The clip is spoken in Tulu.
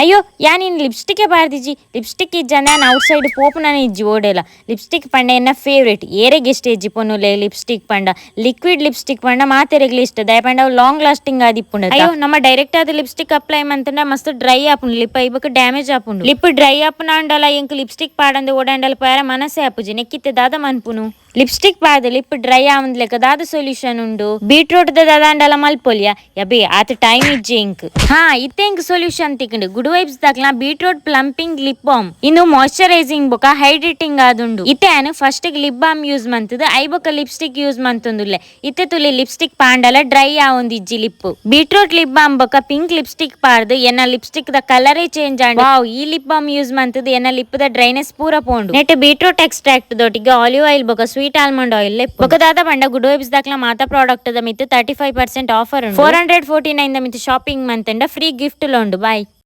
ಅಯ್ಯೋ, ಯಾನ್ ಇನಿ ಲಿಪ್ಸ್ಟಿಕ್ ಪಾಡ್ದಿಜಿ. ಲಿಪ್ಸ್ಟಿಕ್ ಇಜ್ಜಂದೆ ಯಾನ್ ಔಟ್ ಸೈಡ್ ಪೋಪುನನೇ ಇಜ್ಜಿ ಓಡೆಲ. ಲಿಪ್ಸ್ಟಿಕ್ ಪಂಡ ಎನ್ನ ಫೇವರೇಟ್. ಏರೆಗ್ ಇಷ್ಟ ಇಜ್ಜಿ ಪೊನ್ನುಲೆ ಲಿಪ್ಸ್ಟಿಕ್ ಪಂಡ? ಲಿಕ್ವಿಡ್ ಲಿಪ್ಸ್ಟಿಕ್ ಪಂಡ ಮಾತೆರೆಗ್ಲ ಇಷ್ಟ. ದಾಯೆ ಪಂಡ ಅವು ಲಾಂಗ್ ಲಾಸ್ಟಿಂಗ್ ಆದಿಪ್ಪುಂಡು. ಅಯ್ಯೋ, ನಮ್ಮ ಡೈರೆಕ್ಟ್ ಆದ್ ಲಿಪ್ಸ್ಟಿಕ್ ಅಪ್ಲೈ ಮಂತುಂಡ ಮಸ್ತ್ ಡ್ರೈ ಆಪುಂಡು ಲಿಪ್, ಐಬೊಕ ಡ್ಯಾಮೇಜ್ ಆಪುಂಡು. ಲಿಪ್ ಡ್ರೈ ಆಪುನಾಂಡಲ ಎಂಕ್ ಲಿಪ್ಸ್ಟಿಕ್ ಪಾಡಂದೆ ಓಡಾಂಡಲ ಪೋಯೆರೆ ಮನಸೇ ಆಪುಜಿ. ನೆಕ್ಕಿತ್ತೆ ದಾದ ಮನ್ಪುನು? ಲಿಪ್ಸ್ಟಿಕ್ ಪಾಡ್ ಲಿಪ್ ಡ್ರೈ ಆವಂದ್ಲೆಕ ದಾದ ಸೊಲ್ಯೂಷನ್ ಉಂಡು? ಬೀಟ್ರೂಟ್ ದ ದಾದಾಂಡಲ ಮಲ್ಪೊಲಿಯ? ಯಬೇ, ಆತ್ ಟೈಮ್ ಇಜ್ಜಿ ಎಂಕ್. ಹಾ, ಇತ್ತೆ ಎಂಕ್ ಸೊಲ್ಯೂಷನ್ ತಿಕ್ಕುಂಡು. ಗುಡ್ ವೈಬ್ಸ್ ದಕ್ಲ್ನ ಬೀಟ್ರೂಟ್ ಪ್ಲಂಪಿಂಗ್ ಲಿಪ್ ಬಾಮ್. ಇಂದು ಮಾಯಿಶ್ಚರೈಸಿಂಗ್ ಬೊಕ ಹೈಡ್ರೇಟಿಂಗ್ ಆದುಂಡು. ಇತ್ತೆ ಯಾನ್ ಫಸ್ಟ್ ಲಿಪ್ ಬಾಮ್ ಯೂಸ್ ಮಂತುದು ಐಬೊಕ ಲಿಪ್ಸ್ಟಿಕ್ ಯೂಸ್ ಮಂತೊಂದುಲ್ಲೆ. ಇತ್ತೆ ತುಲೆ, ಲಿಪ್ಸ್ಟಿಕ್ ಪಾಂಡಲ ಡ್ರೈ ಆವೊಂದಿಜ್ಜಿ ಲಿಪ್. ಬೀಟ್ರೂಟ್ ಲಿಪ್ ಬಾಮ್ ಬೊಕ ಪಿಂಕ್ ಲಿಪ್ಸ್ಟಿಕ್ ಪಾಡ್ದು ಎನ್ನ ಲಿಪ್ಸ್ಟಿಕ್ ದ ಕಲರೇ ಚೇಂಜ್ ಆಂಡ್. ವಾವ್, ಈ ಲಿಪ್ ಬಾಮ್ ಯೂಸ್ ಮಂತುದು ಎನ್ನ ಲಿಪ್ ದ ಡ್ರೈನೆಸ್ ಪೂರ ಪೋಂಡು. ನೆಟ್ ಬೀಟ್ರೂಟ್ ಎಕ್ಸ್ಟ್ರಾಕ್ಟ್ ದೊಟ್ಟಿಗೆ ಆಲಿವ್ ಆಯಿಲ್ ಬೊಕ ಸ್ವೀಟ್ ಆಲ್ಮಂಡ್ ಆಯಿಲ್. ಬೊಕ ದಾದ ಪಂಡ, ಗುಡ್ ವೈಬ್ಸ್ ದಕ್ಲ ಮಾತ ಪ್ರಾಡಕ್ಟ್ ದ ಮಿತ್ತ್ 35% ಆಫರ್. 449 the ಮಿತ್ತ್ ಶಾಪಿಂಗ್ ಮಂತಂಡ ಫ್ರೀ ಗಿಫ್ಟ್ ಉಂಡು. ಬಾಯ್.